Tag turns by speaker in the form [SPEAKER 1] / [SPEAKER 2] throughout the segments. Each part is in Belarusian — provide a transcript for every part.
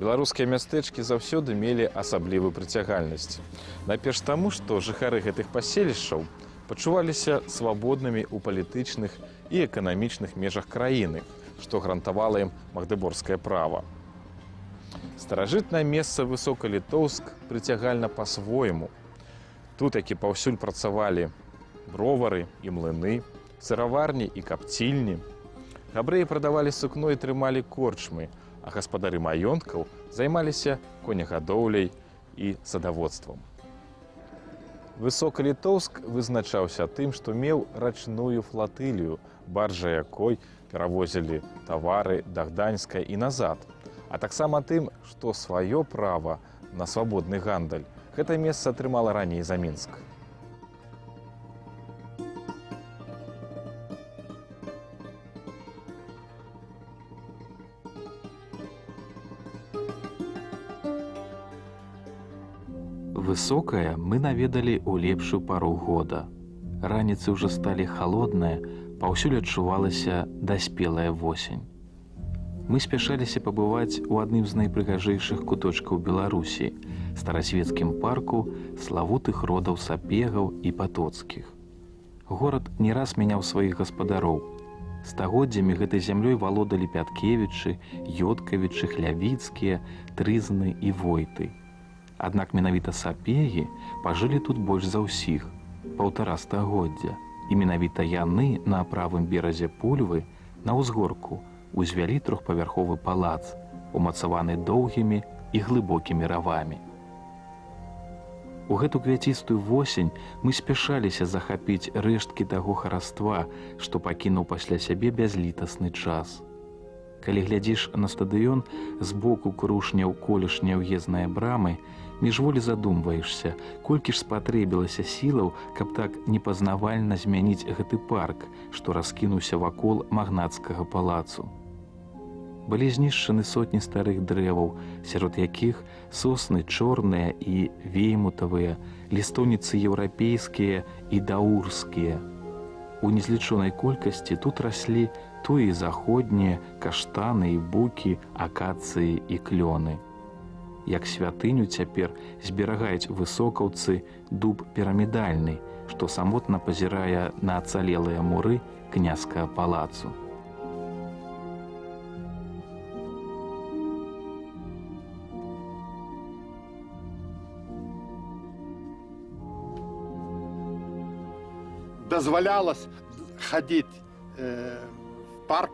[SPEAKER 1] Беларускія мястэчкі заўсёды мелі асаблівую прыцягальнасць. Найперш таму, што жыхары гэтых паселішчаў пачуваліся свабоднымі ў палітычных і эканамічных межах краіны, што гарантавала ім магдэбургскае права. Старажытнае месца Высокалітоўск прыцягальна па-свойму. Тут, як і паўсюль, працавалі бровары і млыны, сыраварні і капцільні. Габрэі прадавалі сукно і трымалі корчмы, а гаспадары маёнткаў займаліся конегадоўляй і садаводствам. Высокалітоўск вызначаўся тым, што меў рачную флатылію, баржа якой перавозілі тавары да Гданьска і назад, а таксама тым, што сваё права на свабодны гандаль гэта месца атрымала раней за Мінск. Высокае мы наведалі ў лепшую пару года. Раніцы ўжо сталі халодныя, паўсюль адчувалася даспелая восень. Мы спяшаліся пабываць у адным з найпрыгажэйшых куточкаў Беларусі, старасветскім парку славутых родаў Сапегаў і Патоцкіх. Горад не раз мяняў сваіх гаспадароў. Стагоддзямі гэтай зямлёй валодалі Пяткевічы, Ёдкавічы, Хлявіцкія, Трызны і Войты. Аднак менавіта Сапегі пажылі тут больш за ўсіх, паўтара стагоддзя. І менавіта яны на правым беразе Пульвы на ўзгорку узвялі трохпавярховы палац, умацаваны доўгімі і глыбокімі равамі. У гэту квяцістую восень мы спяшаліся захапіць рэшткі таго хараства, што пакінуў пасля сябе бязлітасны час. Калі глядзіш на стадыён з боку крушняў колішняй уеззнай брамы, міжволі задумваешся, колькі ж спатрэбілася сілаў, каб так непазнавальна змяніць гэты парк, што раскінуўся вакол магнацкага палацу. Былі знішчаны сотні старых дрэваў, сярод якіх сосны чорныя і веймутавыя, лістоўніцы еўрапейскія і даурскія. У незлічонай колькасці тут раслі туі заходнія, каштаны і букі, акацыі і клёны. Як святыню цяпер зберагаюць высокаўцы дуб пірамідальны, што самотна пазірае на ацалелыя муры княскага палацу.
[SPEAKER 2] Дозволялось ходить в парк.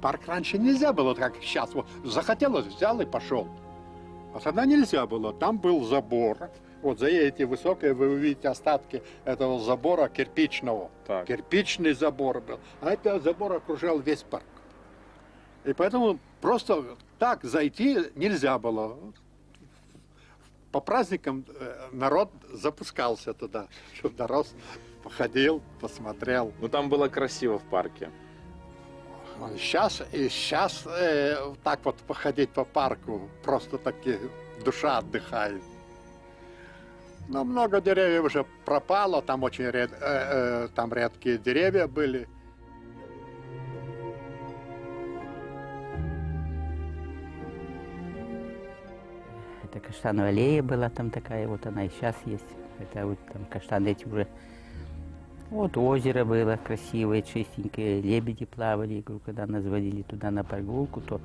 [SPEAKER 2] Парк раньше нельзя было, как сейчас. Вот захотелось, взял и пошел. А тогда нельзя было. Там был забор. Вот заедете Высокое, вы увидите остатки этого забора кирпичного.
[SPEAKER 1] Так.
[SPEAKER 2] Кирпичный забор был. А этот забор окружал весь парк. И поэтому просто так зайти нельзя было. По праздникам народ запускался туда, чтобы народ походил, посмотрел.
[SPEAKER 1] Ну, там было красиво в парке.
[SPEAKER 2] Сейчас, и сейчас так вот походить по парку, просто таки душа отдыхает. Но много деревьев уже пропало, там очень там редкие деревья были.
[SPEAKER 3] Это каштановая аллея была там такая, вот она и сейчас есть. Это вот там каштаны эти уже. Вот озеро было красивое, чистенькое, лебеди плавали. Я говорю, когда нас водили туда на прогулку, то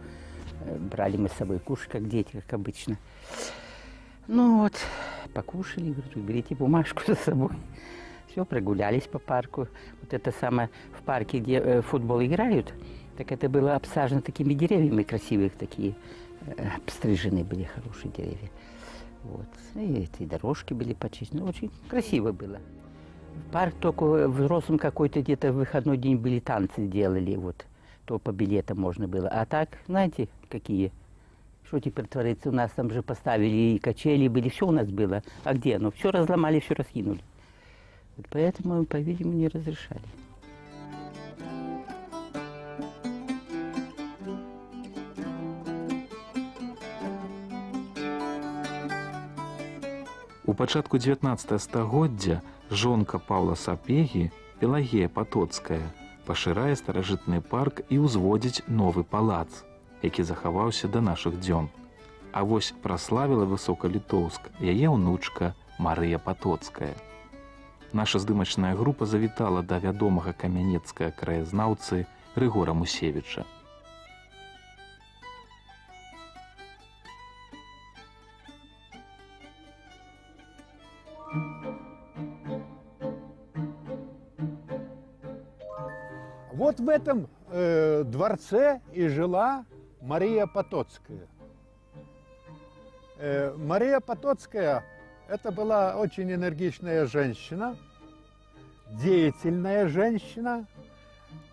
[SPEAKER 3] брали мы с собой кушать, как дети, как обычно. Ну вот, покушали, говорю, берите бумажку с собой. Все, прогулялись по парку. Вот это самое в парке, где футбол играют, так это было обсажено такими деревьями красивых, такие обстриженные были хорошие деревья. Вот. И эти дорожки были почищены. Очень красиво было. В парк только взрослым какой-то где-то в выходной день были, танцы делали, вот, то по билетам можно было. А так, знаете, какие? Что теперь творится? У нас там же поставили и качели были, все у нас было. А где оно? Все разломали, все раскинули. Вот поэтому, по-видимому, не разрешали.
[SPEAKER 1] У пачатку 19 стагоддзя жонка Паўла Сапегі, Пелагея Патоцкая, пашырае старажытны парк і ўзводзіць новы палац, які захаваўся да нашых дзён. А вось праславіла Высокалітоўск яе ўнучка Марыя Патоцкая. Наша здымачная група завітала да вядомага камянецкага краязнаўцы Рыгора Мусевіча.
[SPEAKER 2] Вот в этом дворце и жила Мария Потоцкая. Мария Потоцкая – это была очень энергичная женщина, деятельная женщина.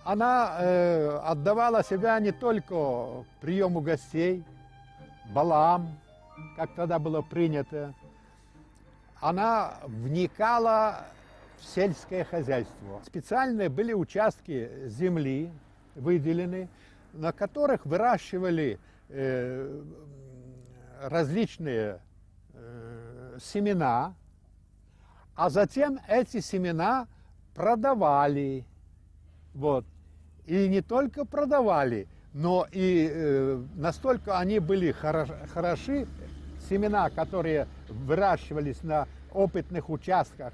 [SPEAKER 2] Она отдавала себя не только приему гостей, балам, как тогда было принято. Она вникала в сельское хозяйство. Специальные были участки земли выделены, на которых выращивали различные семена, а затем эти семена продавали. Вот. И не только продавали, но и настолько они были хороши, семена, которые выращивались на опытных участках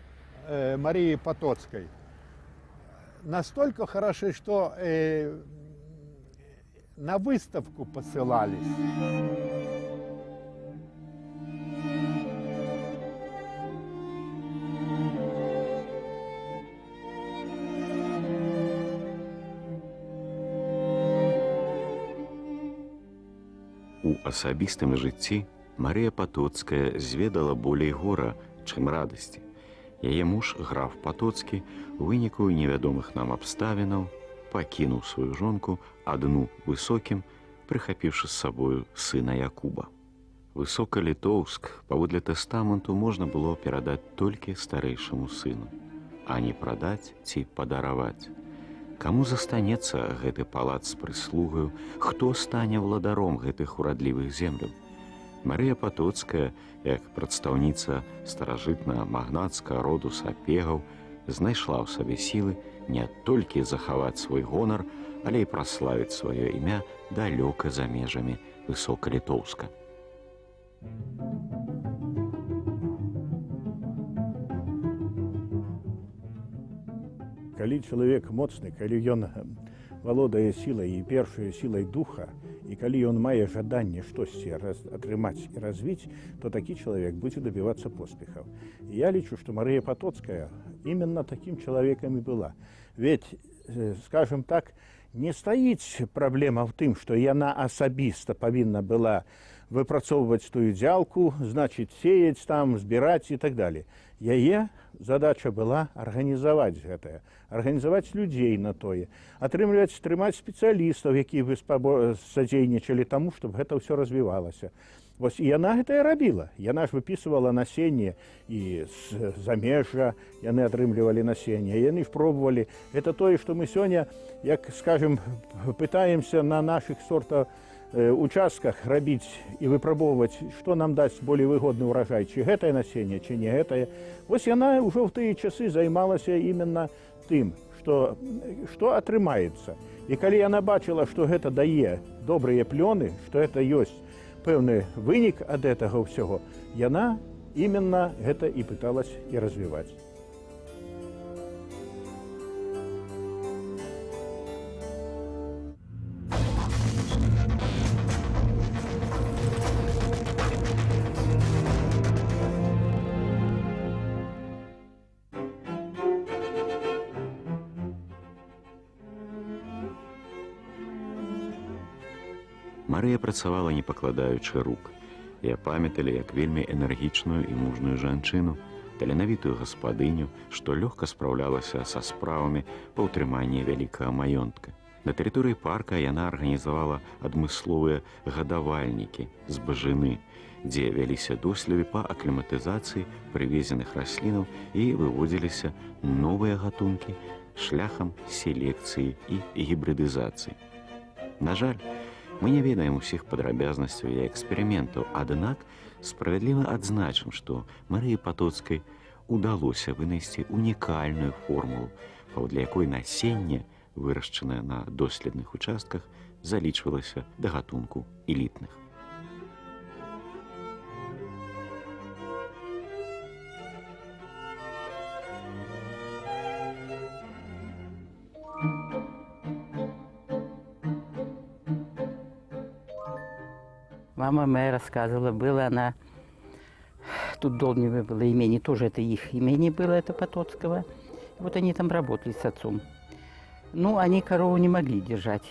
[SPEAKER 2] Марии Потоцкой, настолько хороши, что на выставку посылались.
[SPEAKER 4] У асабістым жыцці Марыя Патоцкая зведала болей гора, чым радасці. Яе муж, граф Патоцкі, у выніку невядомых нам абставінаў пакінуў сваю жонку адну Высокім, прыхапіўшы з сабою сына Якуба. Высокалітоўск паводле тэстаменту можна было перадаць толькі старэйшаму сыну, а не прадаць ці падараваць. Каму застанецца гэты палац з прыслугаю, хто стане ўладаром гэтых урадлівых земляў? Марыя Патоцкая, як прадстаўніца старажытнага магнацкага роду Сапегаў, знайшла ў сабе сілы не толькі захаваць свой гонар, але і праславіць сваё імя далёка за межамі Высокалітоўска.
[SPEAKER 5] Калі чалавек моцны, калі ён валодае сілай і першай сілай духа, і калі ён мае жаданне штосьці атрымаць і развіць, то такі чалавек будзе дабівацца поспехаў. І я лічу, што Марыя Патоцкая именно такім чалавекам і была. Ведь, скажем так, не стаіць праблема ў тым, што яна асабіста павінна была выпрацоўваць тую дзялку, значыць, сеяць там, збіраць і так далее. Яе задача была арганізаваць гэтае, арганізаваць людзей на тое, атрымліваць, трымаць спецыялістаў, якія бы садзейнічалі таму, чтобы гэта ўсё развівалася. Вось, і яна гэта і рабіла. Яна ж выпісвала насенне і з замежжа яны атрымлівалі насенне, яны ж пробавалі. Это тое, што мы сёння, як скажем, пытаемся на нашых сорта участках рабіць і выпрабоўваць, што нам дасць болей выгодны ўражай, ці гэтае насенне, ці не гэтае. Вось яна ўжо ў тыя часы займалася именно тым, што атрымаецца. І калі яна бачыла, што гэта дае добрыя плёны, што это ёсць пэўны вынік ад гэтага ўсяго, яна именно гэта і пыталась і развіваць.
[SPEAKER 4] Марыя працавала, не пакладаючы рук. Яе памяталі як вельмі энергічную і мужную жанчыну, таленавітую гаспадыню, што лёгка спраўлялася са справамі па ўтрыманні вялікага маёнтка. На тэрыторыі парка яна арганізавала адмысловыя гадавальнікі з бажыны, дзе вяліся доследы па акліматызацыі прывезеных раслінаў і выводзіліся новыя гатункі шляхам селекцыі і гібрыдызацыі. На жаль, мы не ведаем усіх падрабязнасцяў яе эксперыментаў, аднак справядліва адзначым, што Марыі Патоцкай удалося вынайсці унікальную формулу, паводле якой насенне, вырашчанае на доследных участках, залічвалася да гатунку элітных.
[SPEAKER 3] Мама моя рассказывала, была она... Тут Долнево было имение, тоже это их имение было, это Потоцкого. Вот они там работали с отцом. Ну, они корову не могли держать.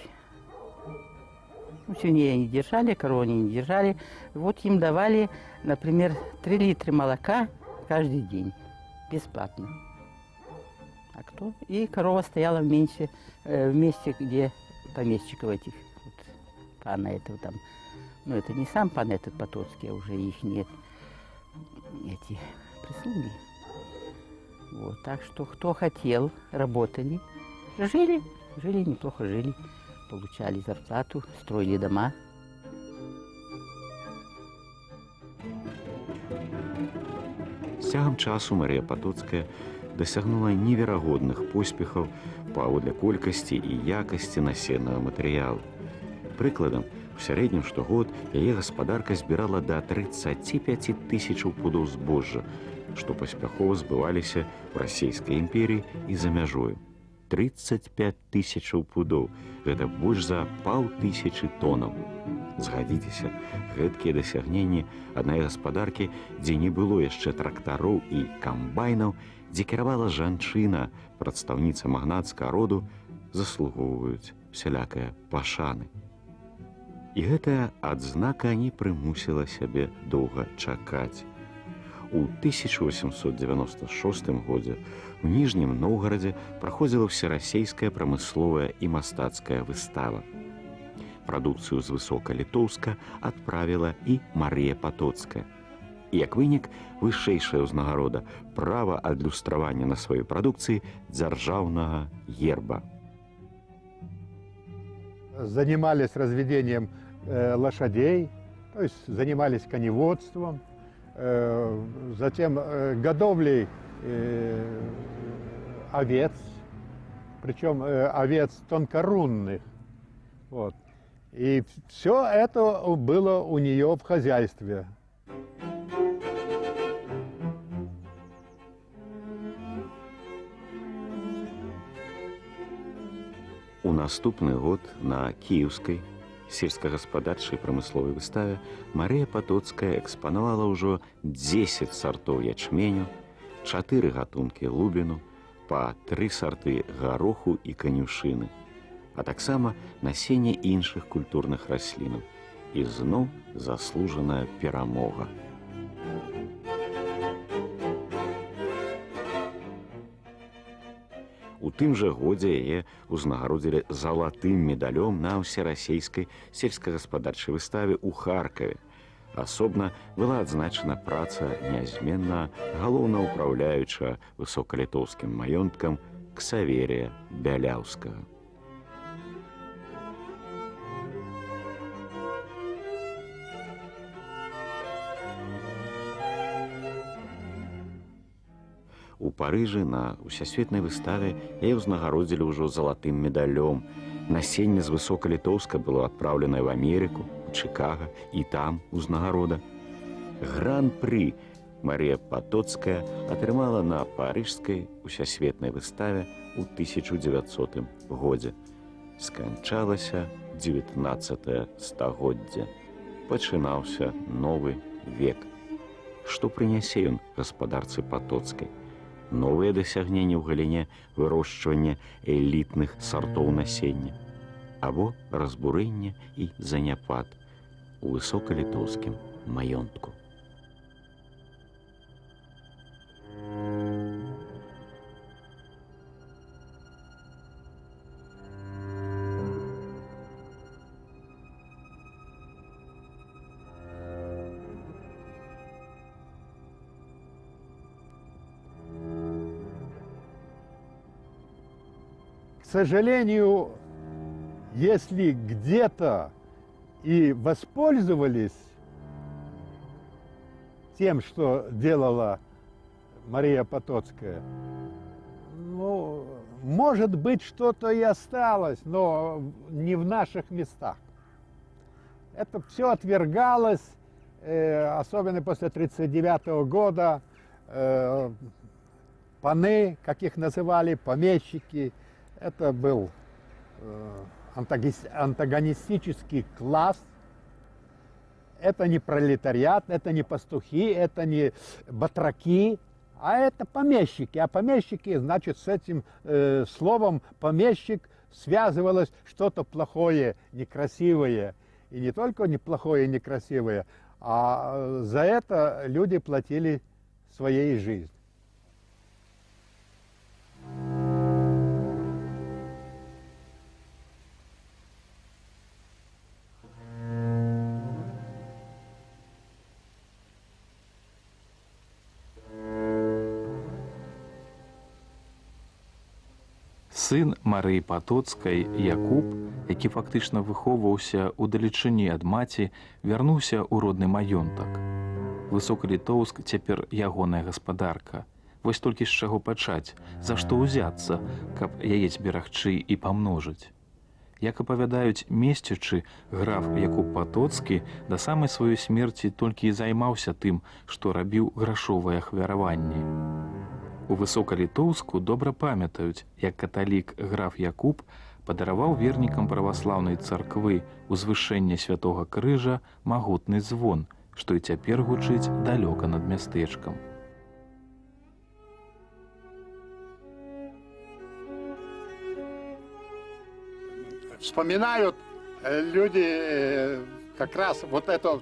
[SPEAKER 3] Ну, свиней они держали, корову они не держали. Вот им давали, например, 3 литра молока каждый день, бесплатно. А кто? И корова стояла в месте, где помещиков этих, вот, пана этого там. Ну, это не сам пан этот Потоцкий, а уже их нет, эти прислуги. Вот, так что кто хотел, работали, жили, жили, неплохо жили, получали зарплату, строили дома.
[SPEAKER 4] З цягам часу Марыя Патоцкая дасягнула неверагодных поспехаў паводле колькасці і якасці насеннага матэрыялу. Прыкладам, у сярэднім штогод яе гаспадарка збірала да 35 тысячаў пудоў збожжа, што паспяхова збываліся ў Расійскай імперіі і за мяжою. 35 тысячаў пудоў, гэта больш за паўтысячы тонаў. Згадзіцеся, гэткія дасягненні адной гаспадаркі, дзе не было яшчэ трактароў і камбайнаў, дзе кіравала жанчына, прадстаўніца магнацкага роду, заслугоўваюць усялякае пашаны. І гэтая адзнака не прымусіла сябе доўга чакаць. У 1896 годзе у Ніжнім Ноўгарадзе праходзіла ўсерасійская прамысловая і мастацкая выстава. Прадукцыю з Высокалітоўска адправіла і Марыя Патоцкая. І як вынік, вышэйшая ўзнагарода права адлюстравання на сваёй прадукцыі дзяржаўнага герба.
[SPEAKER 2] Занимались разведением лошадей, то есть занимались коневодством, затем годовлей овец, причем овец тонкорунных. Вот. И все это было у нее в хозяйстве.
[SPEAKER 4] У наступны год на кіеўскай сельскагаспадарчай прамысловай выставе Марыя Патоцкая экспанавала ўжо 10 сартоў ячменю, 4 гатункі лубіну, па 3 сарты гароху і канюшыны, а таксама насенне іншых культурных раслінаў. І зноў заслужаная перамога. У тым жа годзе яе ўзнагародзілі залатым медалём на ўсерасійскай сельскагаспадарчай выставе ў Харкаве. Асобна была адзначана праца нязменна галоўнаўпраўляючага высокалітоўскім маёнткам Ксаверыя Бяляўскага. У Парыжы на ўсясветнай выставе яе ўзнагародзілі ўжо залатым медалём. Насенне з Высокалітоўска было адпраўленае ў Амерыку, у Чыкага, і там узнагарода. Гран-пры Марыя Патоцкая атрымала на парыжскай усясветнай выставе ў 1900 годзе. Сканчалася 19 стагоддзе. Пачынаўся новы век. Што прынясе ён гаспадарцы Патоцкай? Новыя дасягненні ў галіне вырошчвання элітных сартоў насення або разбурэнне і заняпад у высокалітоўскім маёнтку.
[SPEAKER 2] К сожалению, если где-то и воспользовались тем, что делала Мария Потоцкая, может быть, что-то и осталось, но не в наших местах. Это все отвергалось, особенно после тридцать девятого года. Паны, как их называли, помещики, это был антагонистический класс. Это не пролетариат, это не пастухи, это не батраки, а это помещики. А помещики, значит, с этим словом помещик связывалось что-то плохое, некрасивое. И не только неплохое и некрасивое, а за это люди платили своей жизнью.
[SPEAKER 1] Сын Марыі Патоцкай Якуб, які фактычна выхоўваўся ў далечыні ад маці, вярнуўся ў родны маёнтак. Высокалітоўск цяпер ягоная гаспадарка. Вось толькі з чаго пачаць, за што ўзяцца, каб яе зберагчы і памножыць. Як апавядаюць месцічы, граф Якуб Патоцкі да самай сваёй смерці толькі і займаўся тым, што рабіў грашовыя ахвяраванні. У Высокалітоўску добра памятаюць, як каталік граф Якуб падараваў вернікам праваслаўнай царквы узвышэння святога крыжа магутны звон, што і цяпер гучыць далёка над мястэчкам.
[SPEAKER 2] Вспоминают люди как раз вот это,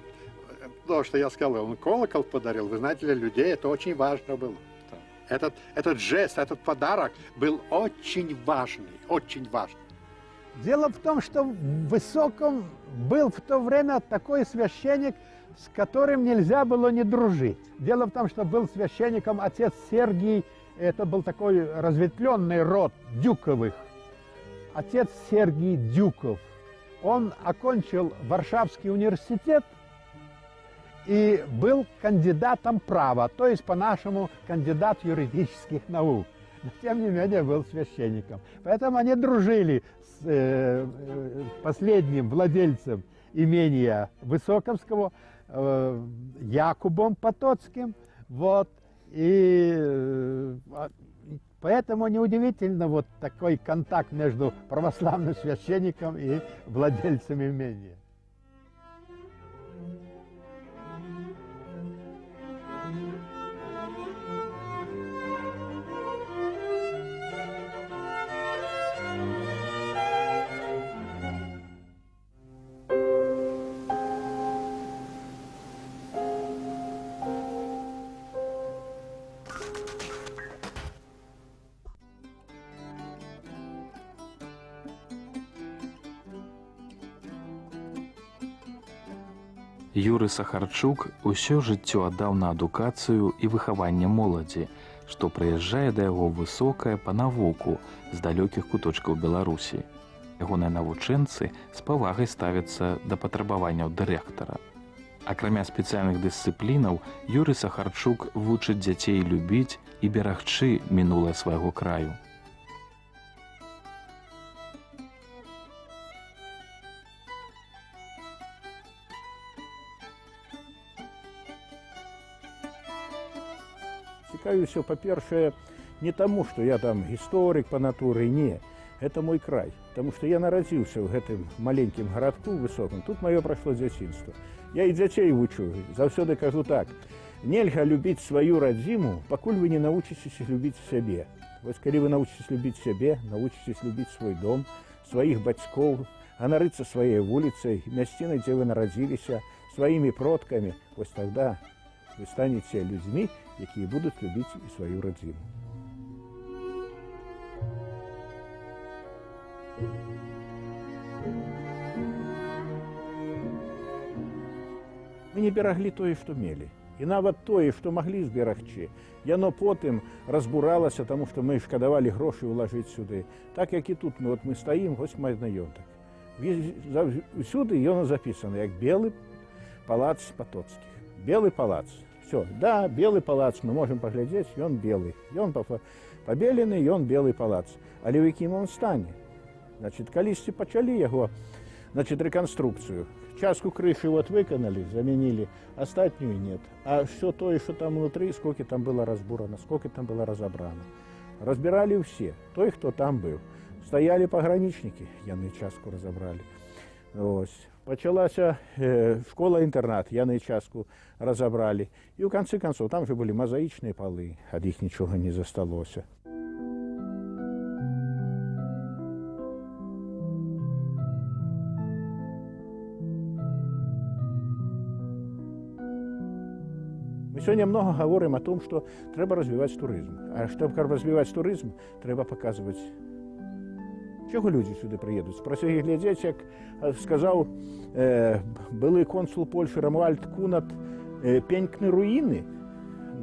[SPEAKER 2] то, что я сказал, он колокол подарил. Вы знаете, для людей это очень важно было. Этот жест, этот подарок был очень важный, очень важный. Дело в том, что в Высоком был в то время такой священник, с которым нельзя было не дружить. Дело в том, что был священником отец Сергий, это был такой разветвленный род Дюковых. Отец Сергий Дюков, он окончил Варшавский университет и был кандидатом права, то есть, по-нашему, кандидат юридических наук. Но, тем не менее, был священником. Поэтому они дружили с последним владельцем имения Высоковского, Якубом Потоцким. Вот. И поэтому неудивительно вот такой контакт между православным священником и владельцем имения.
[SPEAKER 1] Юры Сахарчук усё жыццё аддаў на адукацыю і выхаванне моладзі, што прыязджае да яго Высокае па навуку з далёкіх куточкаў Беларусі. Ягоныя навучэнцы з павагай ставяцца да патрабаванняў дырэктара. Акрамя спецыяльных дысцыплінаў, Юры Сахарчук вучыць дзяцей любіць і берагчы мінулае свайго краю.
[SPEAKER 5] Цікавіўся, па-першае, не таму, што я там гісторык па натуры, не. Это мой край, таму што я нарадзіўся ў гэтым маленькім гарадку Высокам. Тут маё прайшло дзяцінства. Я і дзяцей вучу, заўсёды кажу так: нельга любіць сваю радзіму, пакуль вы не навучыцеся любіць сябе. Вось калі вы навучыцеся любіць сябе, навучыцеся любіць свой дом, сваіх бацькоў, ганарыцца сваёй вуліцай, мясцінай, дзе вы нарадзіліся, сваімі продкамі, вось тогда вы станеце людзьмі, якія будуць любіць і сваю радзіму. Мы не бераглі тое, што мелі. І нават тое, што маглі зберагчы, яно потым разбуралася, таму што мы шкадавалі грошы ўлажыць сюды. Так як і тут, мы стаім, вось маёнтак. Усюды ён запісаны як белы палац Патоцкіх. Белы палац. Всё, да, белы палац, мы можем паглядзець, ён белы. Ён пабелены, ён белы палац. Але ў якім он стане? Значит, калісьці пачалі яго, значит, рэканструкцыю. Частку крыши вот выканалі, заменили, астатнюю нет. А все то, что там внутри, сколько там было разбурано, сколько там было разобрано. Разбирали все, той, кто там был. Стояли пограничники, яны частку разобрали. Ось. Пачалася школа-інтэрнат, яны частку разабралі. І ў канцы канцоў там же былі мазаічныя палы, ад іх нічога не засталося. Мы сёння многа гаворым о том, што трэба развіваць турызм. А чтобы развіваць турызм, трэба паказваць, чаго людзі сюды прыедуць. Прасі глядзець, як сказаў былы консул Польшы Рамуальд Кунат, пенькны руіны.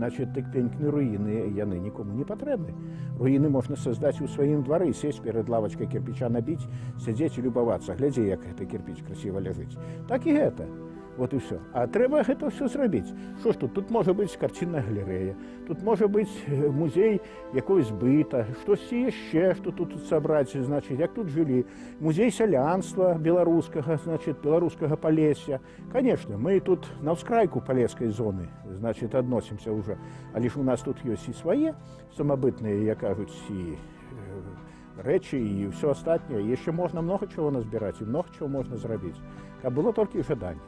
[SPEAKER 5] Значит, так пенькны руіны, яны нікому не патрэбны. Руіны можна создаць у сваім двары, сесть перад лавачкай, кирпича набіць, сядзець і любавацца. Глядзі, як гэты кирпич красиво ляжыць. Так і гэта. Вот і ўсё. А трэба гэта ўсё зрабіць. Што ж тут? Тут можа быць карцінная галерэя, тут можа быць музей якогось быта, штосьці яшчэ, што тут сабраць, значит, як тут жылі. Музей сялянства беларускага, значит, беларускага Палесся. Конечно, мы тут на ўскрайку палескай зоны, значит, адносімся ўжо. Але ж у нас тут ёсць і свае самабытныя, як кажуць, і рэчы, і ўсё астатняе. Яшчэ можна многа чаго назбіраць, і многа чаго можна зрабіць. Каб было толькі жаданне.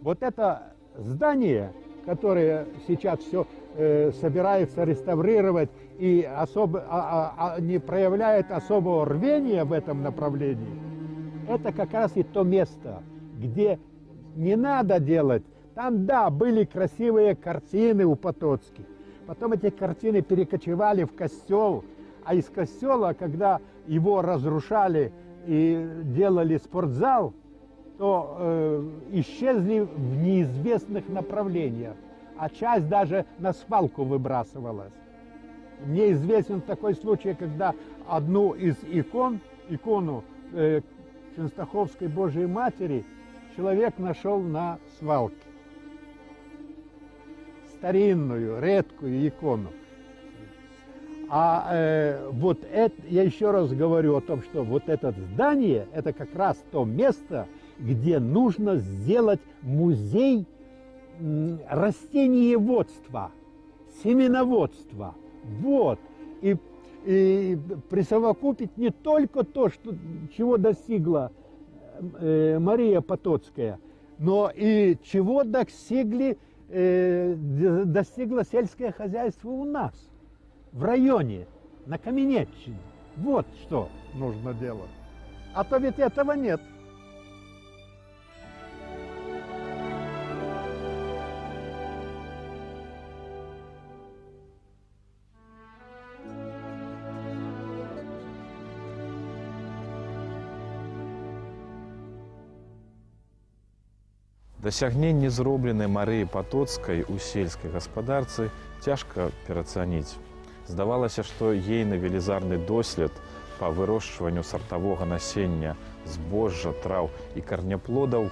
[SPEAKER 2] Вот это здание, которое сейчас все собирается реставрировать и особо, не проявляет особого рвения в этом направлении, это как раз и то место, где не надо делать. Там, да, были красивые картины у Потоцких. Потом эти картины перекочевали в костел, а из костела, когда его разрушали и делали спортзал, то исчезли в неизвестных направлениях, а часть даже на свалку выбрасывалась. Мне известен такой случай, когда одну из икон, икону Ченстоховской Божией Матери, человек нашел на свалке. Старинную, редкую икону. А вот это, я еще раз говорю о том, что вот это здание, это как раз то место, где нужно сделать музей растениеводства, семеноводства. Вот. И присовокупить не только то, что, чего достигла Мария Потоцкая, но и чего достигло сельское хозяйство у нас, в районе, на Каменеччине. Вот что нужно делать. А то ведь этого нет.
[SPEAKER 1] Дасягненні, зробленыя Марыі Патоцкай у сельскай гаспадарцы, цяжка перацаніць. Здавалася, што ейны велізарны дослед па вырошчванню сартавога насення, збожжа, траў і карняплодаў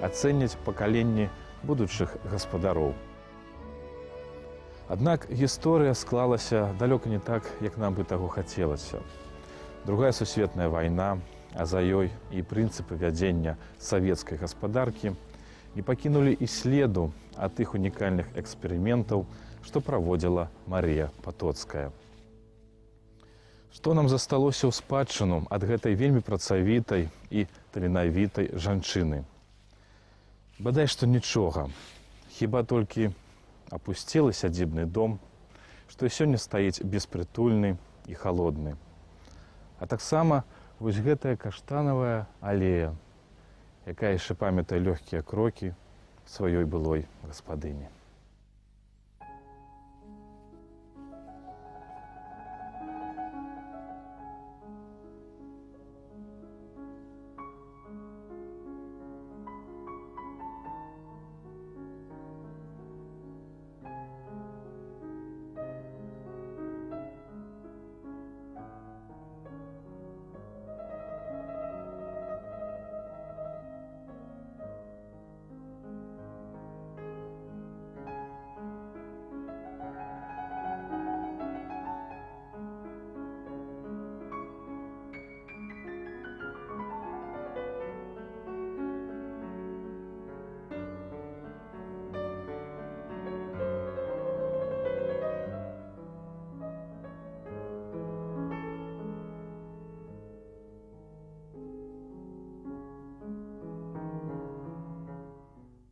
[SPEAKER 1] ацэняць пакаленні будучых гаспадароў. Аднак гісторыя склалася далёка не так, як нам бы таго хацелася. Другая сусветная вайна, а за ёй і прынцыпы вядзення савецкай гаспадаркі не пакінулі і следу ад тых унікальных эксперыментаў, што праводзіла Марыя Патоцкая. Што нам засталося ў спадчыну ад гэтай вельмі працавітай і таленавітай жанчыны? Бадай што нічога, хіба толькі апусцелы сядзібны дом, што і сёння стаіць беспрытульны і халодны. А таксама вось гэтая каштанавая алея, якая яшчэ памятае лёгкія крокі сваёй былой гаспадыні.